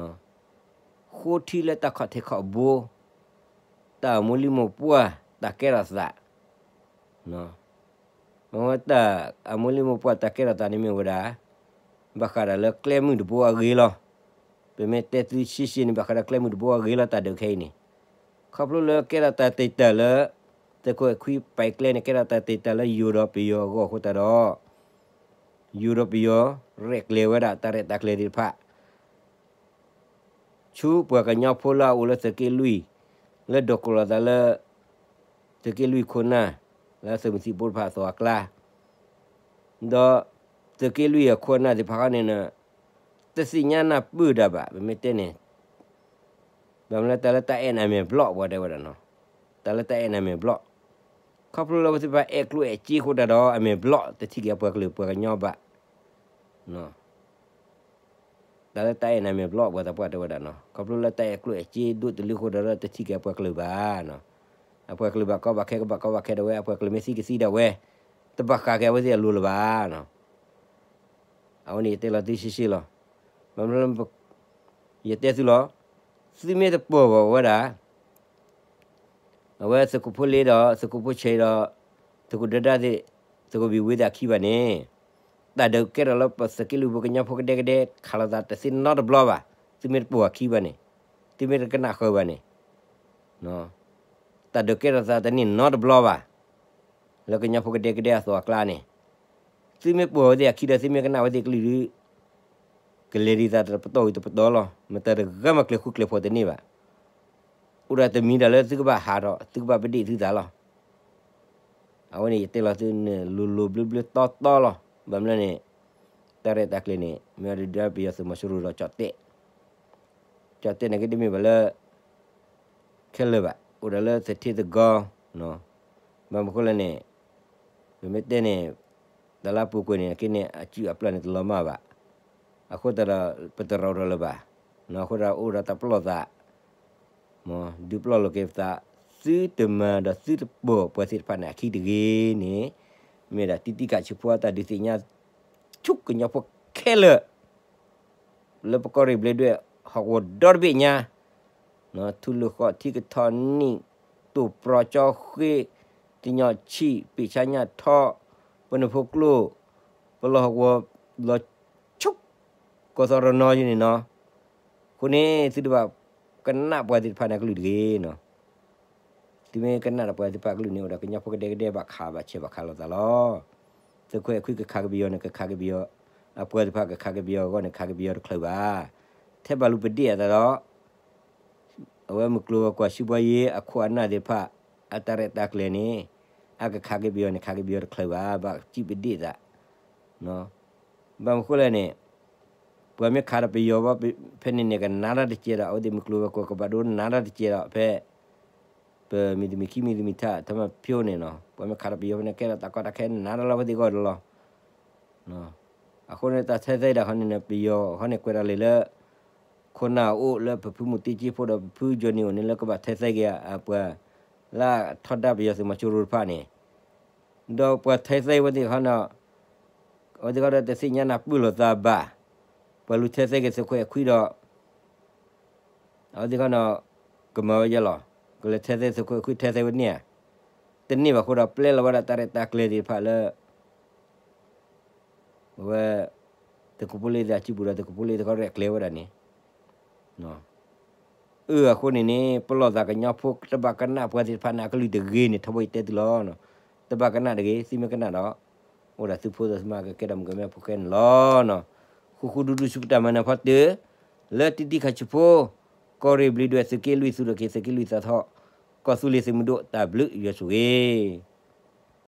ဃိထံလၢတၢ်ခီၣ်ထံးခီၣ်ဘိ, တၢ်အမိၢ်လံမိၢ်ပှၢ်, တၢ်ကဲထီၣ်သး, မ့ၢ်ဝဲတၢ်အမိၢ်လံမိၢ်ပှၢ်တၢ်ကဲထီၣ်သးန့ၣ်မ့ၢ်ဝဲဒၣ် ဘၣ်ဃးဒီးလၢကျဲမုၢ်တဘိအဂ့ၤလီၤ. ပမ့ၢ်တဲသုရှဲရှဲန့ၣ် ဘၣ်ဃးဒီးကျဲမုၢ်တဘိအဂ့ၤလီၤ တၢ်ဒုးခဲအံၤန့ၣ်. ခီဖျိလၢကဲထီၣ်တၢ်တ့ၢ်တၢ်လၢ သုးခိၣ်အဲၣ်ခွံပာ်ကျဲန့ၣ် ကဲထီၣ်တၢ်တ့ၢ်တၢ်လၢယိၤဒီးပယီၤအဂီၢ်အဃိသတးဒီး ယိၤဒီးပယီၤ ရဲၣ်ကျဲၤဝဲဒၣ်တၢ်ရဲၣ်တၢ်ကျဲၤသ့ၣ်တဖၣ် ဆူပှၤကညီဖိလၢအအိၣ်လၢသုးက့လွံၢ်, လၢဒိးကိးလီၤသးလၢ သုးက့လွံၢ်ခိၣ်နၢ် လၢသုးမုၢ်သံၣ်ဘိတဖၣ်အသိးအကျါ, ဒီးသုးက့လွံၢ်အခိၣ်အနၢ်သ့ၣ်တဖၣ်ဃီန့ၣ် တသ့ၣ်ညါနၢ်ပၢၢ်တၢ်ဘၣ်. ပမ့ၢ်တဲန့ၣ် ဘၣ်မနုၤလၢတၢ်လၢတၢ်အဲၣ်န့ၣ်အမဲာ်ဘျီၣ် ပှၤတဲဝဲဒၣ်နီၤ, တၢ်လၢတၢ်အဲၣ်န့ၣ်အမဲာ်ဘျီၣ်, ခီဖျိလၢပှၤသ့ၣ်တဖၣ်အဲၣ်ကျိၣ်အဲၣ်စ့အဃိသတးဒီး အမဲာ်ဘျီၣ် တထံၣ်က့ၤအပှၤကလုာ်ပှၤကညီဘၣ်. တၢ်လၢတၢ်အဲၣ်န့ၣ်အမဲာ်ဘျီၣ် ပှၤသးပှၢ်တဲဝဲဒၣ်နီၤ, ခီဖျိလၢတၢ်အဲၣ်ကျိၣ်အဲၣ်စ့ဒိၣ်တုာ်လံအဃိသတးဒီး တထံၣ်က့ၤအပှၤကလုာ်ဘၣ်နီၤ, အပှၤကလုာ်ဘၣ်ကီဘၣ်ခဲ ကဘၣ်ကီဘၣ်ခဲဒၣ်ဝဲ, အပှၤကလုာ်မ့ၢ်သံကသံဒၣ်ဝဲ, တဘၣ်ဃးက့ၤအဝဲသ့ၣ်အလိၤလၢၤဘၣ်နီၤ. အဝဲန့ၣ်ယတဲလီၤသုရှဲရှဲလီၤ. ဘၣ်မနုၤလၢ ယတဲသုလီၤ, သုမ့ၢ်တပိာ်ဘၣ်ဝဲဒၣ် အဝဲသုးခိၣ်ဖိလ့ဒီး သုးခိၣ်ဖိဆဲးဒီး သုးခိၣ်ဒၢဒၢသ့ၣ်, သုးခိၣ်ဘံၣ်ဝ့သ့ၣ်အခံဘၣ်န့ၣ်, တၢ်ဒုးကဲထီၣ်လၢပသုးက့လွံၢ်ပကညီဖိကဒဲကဒဲ ခးလိာ်သးတသ့နီတဘျီဘၣ်. သုမ့ၢ်တပိာ်အခံဘၣ်န့ၣ်, သုမ့ၢ်တကနၣ်ဃုာ်ဘၣ်န့ၣ်, တၢ်ဒုးကဲထီၣ်သးတန့ၢ်နီတဘျီဘၣ်. လၢကညီဖိကဒဲကဒဲအသိးအကျါန့ၣ်, သုမ့ၢ်ပိာ်ဝဲသ့ၣ်အခံဒီး သုမ့ၢ်ကနၣ်ဝဲသ့ၣ်ကလုၢ်ဒီး ကလဲၤဒ်သးတပတီၢ်ဝံၤတပတီၢ်လီၤ. မတၤတဂၤမၤကျဲၤဃူကျဲၤဖိးတန့ၢ်ဘၣ်. အိၣ်ဒီးတမံၤဒီးလၢသုကဘၣ်ဟးထီၣ် သုကဘၣ်ပဒ့ၣ်သုသးလီၤ. အဝဲန့ၣ်ယတဲလီၤသုန့ၣ် လိၤလိၤဘျၢဘျၢတီတီလီၤ. ဘၣ်မနုၤလဲၣ်န့ၣ်, တၢ်ရဲၣ်တၢ်ကျဲၤန့ၣ် မ့ၢ်အီၤဒုးဒၣ်ပယီၤသုးမီၤစိရိၤဒီးကၠီၣ်တဲၣ်, ကၠီၣ်တဲၣ်န့ၣ်က့တမ့ၢ်ဘၣ်လၢ ခဲလၢာ်ဘၣ်, အိၣ်ဒီးလၢသထ့သကီ, ဘၣ်မနုၤအဃိလဲၣ်န့ၣ်, ပမ့ၢ်တဲန့ၣ်, တၢ်လၢအပူၤကွံာ်န့ၣ် အက့န့ၣ် အစုအပျၢ်န့ၣ်တလီၤမၢ်ဘၣ်. အဃိသတးဒီး ပတရီၣ်ထီၣ်လၢၤဘၣ်. အဃိသတးအိၣ်ဒီးတၢ်ပလီၢ်သး, မ်ဒုးပလီၢ်လိာ်က့ၤပသး, သုတမၤဒီးသုတပိာ်ပှၤသ့ၣ်တဖၣ်န့ၣ်အခံတဂ့ၤန့ၣ်, မ့ၢ်ဒၣ်တံတံကၣ်ဆံးဖိအတၢ်ဒုးသ့ၣ်ညါ ဆူကညီဖိခဲလၢာ် လၢပကီၢ်ရ့ၣ်ဘျ့းဒွဲၣ် ဟီၣ်ကဝီၤဒီတဘ့ၣ်ညါ, ထူလၢၢ်ဃီၣ်ထံကထီၣ်နံၣ်, တိၢ်ပြီကၠီဃ့, တညီၣ်ဆံၣ်, ပ့ၢ်ဆါညၣ်ထီ, ပနဖိကျိၣ်, ပလီၢ်ဟီၣ်ကဝီၤလီၤဆူၣ်, ကီၢ်သီရီနီယန့ၣ်နီၤ, အဃိန့ၣ် သုတဘၣ်ကနၣ်ပှၤသ့ၣ်တဖၣ်န့ၣ်အကလုၢ်တဂ့ၤနီၤ. သုမ့ၢ်ကနၣ်ဒီးပှၤသ့ၣ်တဖၣ်အကလုၢ်န့ၣ် အိၣ်ဒီးကညီဖိကဒဲကဒဲဘၣ်ခးဘၣ်ဆဲးဘၣ်ခးလိာ်သးလီၤ. သုးခိၣ်အဲၣ်ခွံကခးက့ၤပယီၤန့ၣ် ကခးက့ၤပယီၤ, အပှၤသ့ၣ်တဖၣ်ကခးက့ၤပယီၤအဂီၢ်န့ၣ် ခးက့ၤပယီၤတချုးဘၣ်. ထဲဘၣ်လူၤပဒ့ၣ်အသးဒီး အဝဲမုၢ်ကျိၤဝဲၤကွာ် စီးပွားရေး အခိၣ်အနၢ်သ့ၣ်တဖၣ် အတၢ်ရဲၣ်တၢ်ကျဲၤန့ၣ် အကခးက့ၤပယီၤန့ၣ် ခးက့ၤပယီၤတချုးဘၣ်, ဘၣ်စံးပဒ့ၣ်သး. ဘၣ်မနုၤအဃိလဲၣ်န့ၣ်, ပှၤမ့ၢ်ခးဒီးပယီၤဘၣ် ဖဲန့ၣ်န့ၣ် ကနါတၢ်တကဲဒီး အဝဲသ့ၣ်မုၢ်ကျိၤဝဲၤကွာ်ကဘၣ်ဒိနါတၢ်တကဲဒီး ဖဲ ပမ့ၢ်တမံၤခံမံၤတမံၤထၣ် ထီမးဖျိန့ၣ်နီၤ ပှၤမ့ၢ်ခးဒီးပယီၤဖဲန့ၣ် ကဲထီၣ်တၢ်ကီတၢ်ခဲနးတၢ်လီၤဝဲသ့ၣ်ဂီၢ်တလီၤ. အဃိန့ၣ် တၢ်ထဲသိဒီးခီန့ၣ်န့ၣ် ပယီၤခီန့ၣ် ကွဲးတၢ်လဲၤလၢ ခိၣ်နၢ်အိၣ်လၢပဖုမူးတ့ၢ်က့ဖိဒီး ပဖုကၠီၤနံၤအိၣ်န့ၣ် လၢကဘၣ်ထဲသိက့ၤ ပှၤလၢထီဒါပယီၤသုးမီၤစိရိၤတဖၣ်န့ၣ် ဒီးပှၤထဲသိဝဲသ့ၣ်ခီန့ၣ် အဝဲသ့ၣ်ခီဒီးတသ့ၣ်ညါနၢ်ပၢၢ်လိာ်သးဘၣ်, ပှၤလူၤထဲသိက့ၤသုးခိၣ်အဲၣ်ခွံဒီး အဝဲသ့ၣ်ခီန့ၣ် ကမၤဝဲယဲလီၤ, ကလဲၤထဲသိသုးခိၣ်အဲၣ်ခွံထဲသိဝဲန့ၣ်ဧါ, တန့ၢ်ဘၣ်အဃိဒီး ပျဲလီၤဝဲဒၣ်တၢ်ရဲၣ်တၢ်ကျဲၤသ့ၣ်တဖၣ်လၢ အဝဲ သုးခိၣ်ဖိလ့သ့ၣ်အစုပူၤဒီး သုးခိၣ်ဖိလ့သ့ၣ်ခီရဲၣ်ကျဲၤဝဲဒၣ်န့ၣ် အဃိန့ၣ်န့ၣ် ပလီၢ်သးကညီဖိတဘၣ်ကနၣ်ပှၤသ့ၣ်တဖၣ်န့ၣ် အကလုၢ်တဂ့ၤန့ၣ် ထီဘိယတဲသုလီၤ. တဘၣ်ကနၣ်တဂ့ၤ, သုမ့ၢ်ကနၣ်ဒီး အိၣ်ဒီးသုဖိသုမါကကဲထီၣ်မုၣ်ကမဲဖိဃဲန့ၣ်လီၤ. ဃူဃူဒူဒူဆူပတၢ်မၤနၢၤဖီတၢၢ် လၢတံၤတံၤခါဆူဖိ ကီၢ်ရ့ၣ်ဘျံးဒွဲၣ်သုးက့လွံၢ်သူၣ်ထီၣ်က့ၤ သုးက့လွံၢ်သးထီၣ် ကီၢ်သူလ့ၤသုးမုၢ်ဒိၣ်တၢ်ဘျုးယွၤဆိၣ်ဂ့ၤ